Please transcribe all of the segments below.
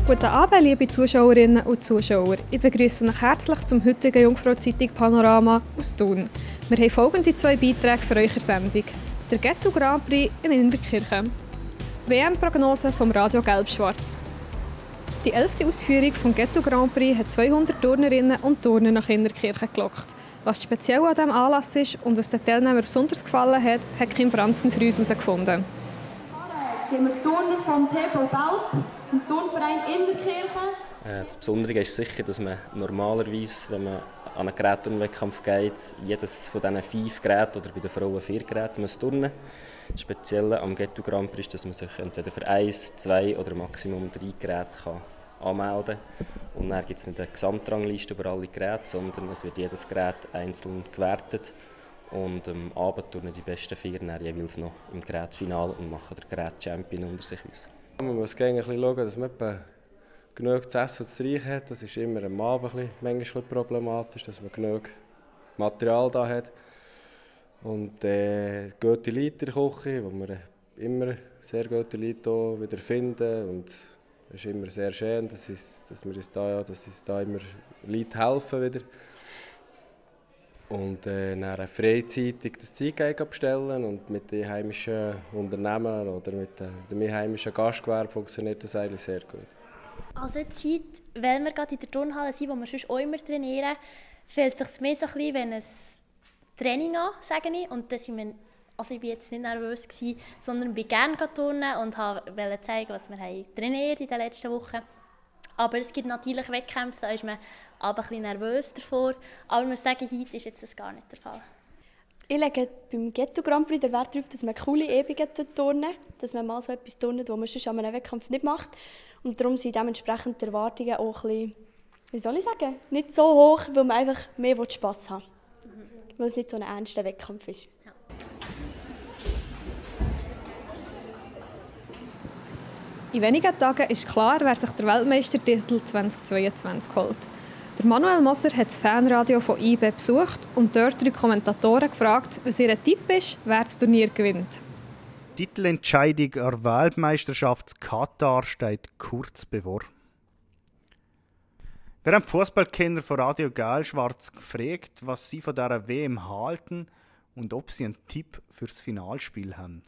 Guten Abend, liebe Zuschauerinnen und Zuschauer. Ich begrüße euch herzlich zum heutigen Jungfrau-Zeitung Panorama aus Thun. Wir haben folgende 2 Beiträge für eure Sendung. Der Ghetto Grand Prix in Innertkirchen. WM-Prognose vom Radio Gelb-Schwarz. Die 11. Ausführung vom Ghetto Grand Prix hat 200 Turnerinnen und Turner nach Innertkirchen gelockt. Was speziell an diesem Anlass ist und was den Teilnehmern besonders gefallen hat, hat Kim Franzen für uns herausgefunden. Sind wir Turner vom TV Belp, im Turnverein Innertkirchen. Das Besondere ist sicher, dass man normalerweise, wenn man an einen Gerätturnwettkampf geht, jedes von diesen 5 Geräten oder bei den Frauen 4 Geräte muss turnen. Das Spezielle am Ghetto Grand Prix ist, dass man sich entweder für 1, 2 oder Maximum 3 Geräte anmelden kann. Und dann gibt es nicht eine Gesamtrangliste über alle Geräte, sondern es wird jedes Gerät einzeln gewertet. Und am Abend turnen die besten 4 dann jeweils noch im Gerätfinale und machen den Gerät-Champion unter sich aus. Man muss gerne schauen, dass man genug zu essen und zu trinken hat. Das ist immer am Abend manchmal problematisch, dass man genug Material da hat. Und gute Leute in der Küche, wo wir immer sehr gute Leute wieder finden. Und es ist immer sehr schön, dass uns da immer Leute helfen wieder. Und dann freizeitig das Zeug abstellen und mit den heimischen Unternehmen oder mit dem heimischen Gastgewerbe funktioniert das eigentlich sehr gut. Also jetzt heute, weil wir gerade in der Turnhalle sind, wo wir sonst auch immer trainieren, fühlt es sich mehr so ein bisschen wie ein Training an, sage ich. Und das sind wir, also ich war jetzt nicht nervös, sondern ich bin gerne turnen und wollte zeigen, was wir trainiert in den letzten Wochen. Aber es gibt natürlich Wettkämpfe, da ist man aber ein bisschen nervös davor. Aber ich muss sagen, heute ist jetzt das gar nicht der Fall. Ich lege beim Ghetto Grand Prix den Wert darauf, dass man coole Übungen turnen, dass man mal so etwas turnt, was man sonst an einem Wettkampf nicht macht. Und darum sind dementsprechend die Erwartungen auch ein bisschen, wie soll ich sagen, nicht so hoch, weil man einfach mehr Spass haben will. Weil es nicht so ein ernster Wettkampf ist. Ja. In wenigen Tagen ist klar, wer sich den Weltmeistertitel 2022 holt. Der Manuel Moser hat das Fanradio von IB besucht und dort 3 Kommentatoren gefragt, was ihr Tipp ist, wer das Turnier gewinnt. Die Titelentscheidung der Weltmeisterschaft Katar steht kurz bevor. Wir haben die Fußballkinder von Radio Gelb-Schwarz gefragt, was sie von dieser WM halten und ob sie einen Tipp fürs Finalspiel haben.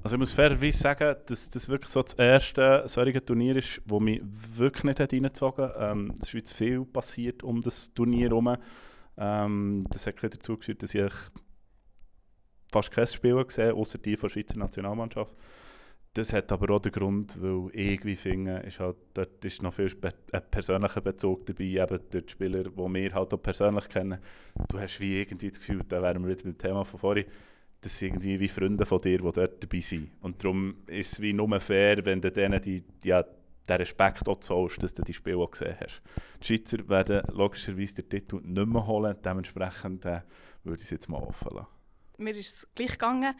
Also ich muss fairerweise sagen, dass das wirklich so das erste solche Turnier ist, das mich wirklich nicht reingezogen hat. Es ist jetzt viel passiert um das Turnier herum. Das hat dazu geführt, dass ich fast kein Spiel gesehen habe, außer die von der Schweizer Nationalmannschaft. Das hat aber auch den Grund, weil ich irgendwie finde, dort ist noch viel ein persönlicher Bezug dabei, eben durch die Spieler, die wir halt auch persönlich kennen. Du hast wie irgendwie das Gefühl, da wären wir wieder beim Thema von vorhin, das sind irgendwie wie Freunde von dir, die dort dabei sind. Und darum ist es wie nur fair, wenn du denen den Respekt auch zollst, dass du die Spiele auch gesehen hast. Die Schweizer werden logischerweise den Titel nicht mehr holen, dementsprechend würde ich es jetzt mal offen lassen. Mir ist es gleich gegangen.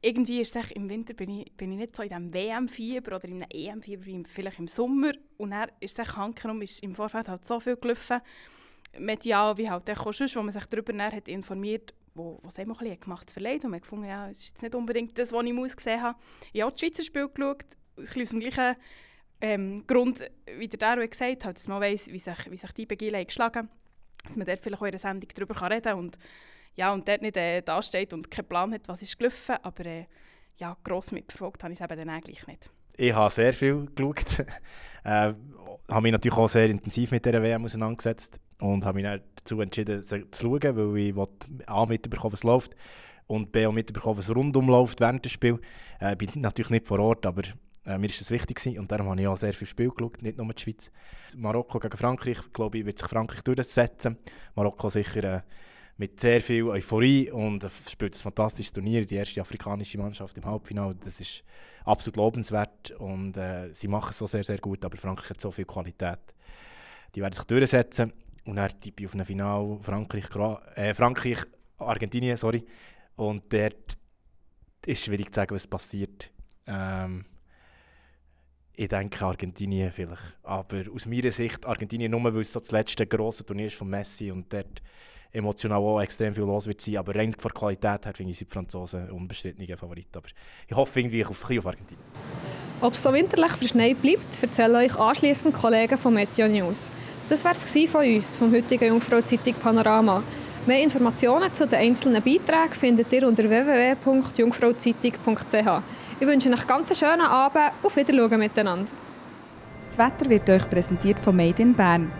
Irgendwie ist es im Winter bin ich nicht so in diesem WM-Fieber oder in einem EM-Fieber wie vielleicht im Sommer. Und dann ist es hankerum, ist im Vorfeld halt so viel gelaufen, medial wie halt auch sonst, wo man sich darüber hat informiert, wo es einem auch ein bisschen gemacht zu verleiden. Und man hat gefunden, ja, es ist jetzt nicht unbedingt das, was ich gesehen habe. Ich habe auch das Schweizer Spiel geschaut, ein bisschen aus dem gleichen Grund, wie der Daru gesagt hat, dass man weiss, wie sich die Begile geschlagen haben, dass man dort vielleicht auch in einer Sendung darüber reden kann und dort nicht da steht und keinen Plan hat, was ist gelaufen, aber gross mitverfolgt habe ich es eben dann eigentlich nicht. Ich habe sehr viel geschaut, habe mich natürlich auch sehr intensiv mit dieser WM auseinandergesetzt und habe mich dann dazu entschieden, sie zu schauen, weil ich A, mitbekommen, was läuft und B, auch mitbekommen, was rundum läuft während des Spiels. Ich bin natürlich nicht vor Ort, aber mir war das wichtig gewesen und darum habe ich auch sehr viel Spiel geschaut, nicht nur die Schweiz. Marokko gegen Frankreich, glaube ich, wird sich Frankreich durchsetzen. Marokko sicher mit sehr viel Euphorie und spielt ein fantastisches Turnier, die erste afrikanische Mannschaft im Halbfinale. Das ist absolut lobenswert und sie machen es so sehr, sehr gut, aber Frankreich hat so viel Qualität. Die werden sich durchsetzen und dann tippe ich auf ein Finale Frankreich-Argentinien, sorry. Und dort ist es schwierig zu sagen, was passiert. Ich denke Argentinien vielleicht, aber aus meiner Sicht Argentinien nur, weil es so das letzte grosse Turnier ist von Messi und dort emotional auch extrem viel los wird sein, aber rein von der Qualität her finde ich die Franzosen unbestrittene Favorit. Aber ich hoffe irgendwie auf Argentinien. Ob es so winterlich verschneit bleibt, erzählen euch anschliessend Kollegen von Meteo News. Das war es von uns, vom heutigen Jungfrau-Zeitung Panorama. Mehr Informationen zu den einzelnen Beiträgen findet ihr unter www.jungfrauzeitung.ch. Ich wünsche euch ganz einen schönen Abend. Auf Wiedersehen miteinander. Das Wetter wird euch präsentiert von Made in Bern.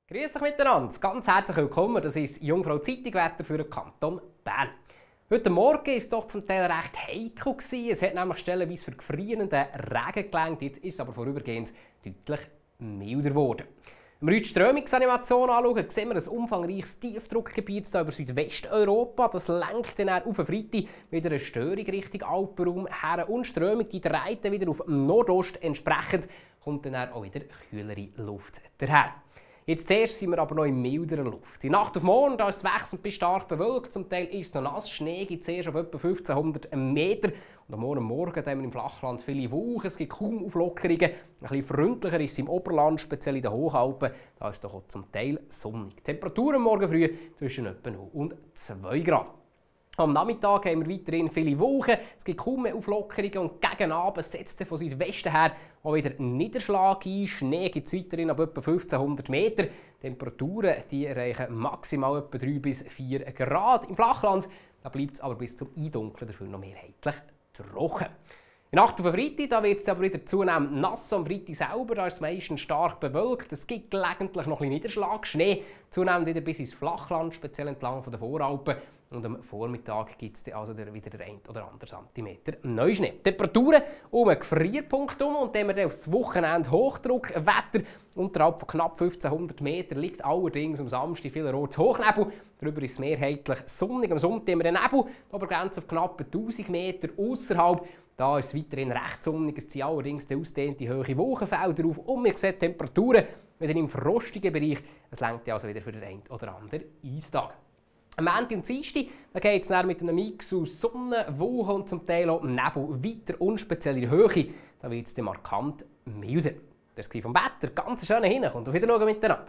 Grüß euch miteinander, ganz herzlich willkommen. Das ist Jungfrau-Zeitung-Wetter für den Kanton Bern. Heute Morgen war es doch zum Teil recht heikel. Es hat nämlich stellenweise für gefrierenden Regen gelangt. Jetzt ist es aber vorübergehend deutlich milder geworden. Wenn wir uns die Strömungsanimation anschauen, sehen wir ein umfangreiches Tiefdruckgebiet über Südwesteuropa. Das lenkt dann auf den Freitag wieder eine Störung Richtung Alpenraum her. Und die Strömung die dreht dann wieder auf Nordost. Entsprechend kommt dann auch wieder kühlere Luft daher. Jetzt zuerst sind wir aber noch in milderer Luft. Die Nacht auf morgen da ist es wechselnd bis stark bewölkt. Zum Teil ist es noch nass. Schnee gibt es erst auf etwa 1500 Meter. Und am Morgen haben wir im Flachland viele Wolken. Es gibt kaum Auflockerungen. Ein bisschen freundlicher ist es im Oberland, speziell in den Hochalpen. Da ist es doch auch zum Teil sonnig. Die Temperaturen am Morgen früh zwischen etwa 0 und 2 Grad. Am Nachmittag haben wir weiterhin viele Wolken, es gibt kaum mehr Auflockerungen und gegen Abend setzt von Südwesten her auch wieder Niederschlag ein. Schnee gibt es weiterhin ab etwa 1500 Meter. Die Temperaturen die erreichen maximal etwa 3 bis 4 Grad. Im Flachland bleibt es aber bis zum Eindunkeln dafür noch mehrheitlich trocken. In der Nacht auf den Freitag wird es aber wieder zunehmend nass. Am Freitag selber da ist es meistens stark bewölkt. Es gibt gelegentlich noch ein bisschen Niederschlag, Schnee, zunehmend wieder bis ins Flachland, speziell entlang der Voralpen. Und am Vormittag gibt es also wieder den 1 oder 2 cm Neuschnee. Die Temperaturen um einen Gefrierpunkt herum und dann haben wir aufs Wochenende Hochdruckwetter. Unterhalb von knapp 1500 Meter liegt allerdings am Samstag vielerorts Hochnebel. Darüber ist es mehrheitlich sonnig. Am Sonntag haben wir einen Nebel, die Obergrenze auf knapp 1000 Meter außerhalb. Da ist es weiterhin recht sonnig, es ziehen allerdings ausgedehnte hohe Wolkenfelder auf und wir sehen Temperaturen wieder im frostigen Bereich. Es reicht also wieder für den 1 oder 2 Eistag. Am Montag und Dienstag geht es mit einem Mix aus Sonne, Wolken und zum Teil auch Nebel weiter und speziell in der Höhe. Da wird es markant milder. Das war vom Wetter. Ganz schön hin und auf Wiedersehen miteinander.